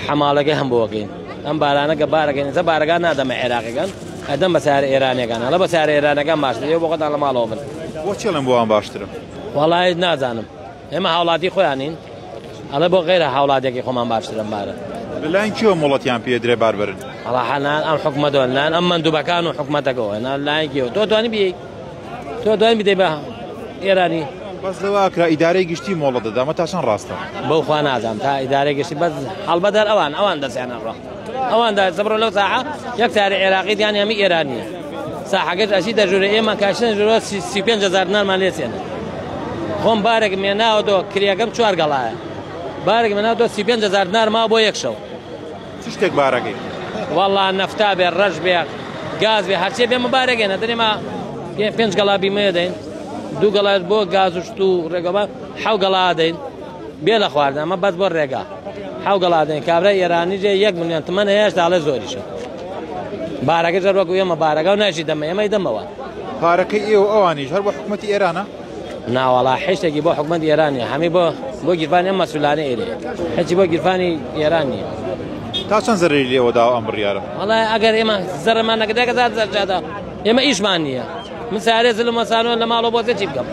حەماڵەکەی هەم بۆکەین ئەم بارانە گە بارەکەین ئێستا بارەگان نادەمە عێراقیەکان ئەدەم بە سارە ئێرانیەکان ئەڵە بە سارە ئێرانەکان باشتر ئێوە بۆ خۆتان لە ماڵەوە بن. بۆچی ئەڵێن بۆ ئەوان باشترە؟ وەڵای نازانم ئێمە هاوڵاتی خۆیانین ئەڵێ بۆ غەیرە هاوڵاتیەکەی خۆمان باشترە بارە. لەلایەن کێوە مۆڵەتیان پێ درێ بار بەرن؟ وەڵا حەنان ئەم حکومەتەوە لایەن ئەم مەندوبەکان و حکومەتەکەەوە نا لایەن کێوە تۆ توانی بی تۆ دوای بدەی بە ئێرانی. بەس لەوە ئەکرا ئیدارەی گشتی مۆڵەت دەدا ئەمە تا چەند ڕاستە؟ بەو خوا نازانم تا ئیدارەی گشتی بەس هەڵبەت هەر ئەوان ئەوان دەستیان ئەڕوا ئەوان دا زبڕۆ لەو ساحە یەک ساری عێراقی دیان هەمی ئێرانیە ساحەکەش ئەچی دەژورێ ئێمە کاشتن ژورە 35 هزار دینارمان لێ سێنن خۆم بارێک مێناوە دۆ کرێگەم چوار گەڵایە بارێک مێناوە دۆ 35 هزار دینار ما بۆ یەک شەو. چ شتێک بارەکەی؟ وەڵا نەفتا بێ ڕەش بێ گاز بێ هەرچێ بێ مبارەگەنە دەرێ ما پێنج گەڵا بیمەیە دەین دوو گەڵا بۆ گاز و شت و ڕێگەبا حەو گەڵا دەین بێ لە خواردن ئەمە بەس بۆ ڕێگا حەو گەڵا دەین کابرای ئێرانی جێ یەک ملیۆن تمەن هەیە هێشتا ئەڵێ زۆریشە بارەکە جەر وەکو ئێمە بارەگا و ناشی دەمە ئێمەی دەمەوە. پارەکەی ئێوە ئەوانیش هەر بۆ حکومەتی ئێرانە؟ ناوەڵا حیشتێکی بۆ حکومەت ئێران نیە هەمی بۆ بۆ گیرفانی ئەم مەسولانە ئێرەیە هیچی بۆ گیرفانی ئێران نیە. تا چەند زەرەری لێوە داوە ئەم بڕیارە؟ وەڵا ئەگەر ئێمە زەرەمان نەکردایە کە زار زەرجادا ئێمە ئیشمان نییە من سارێ زلم وەسانەوە لە ماڵەوە بۆ چی بکەم.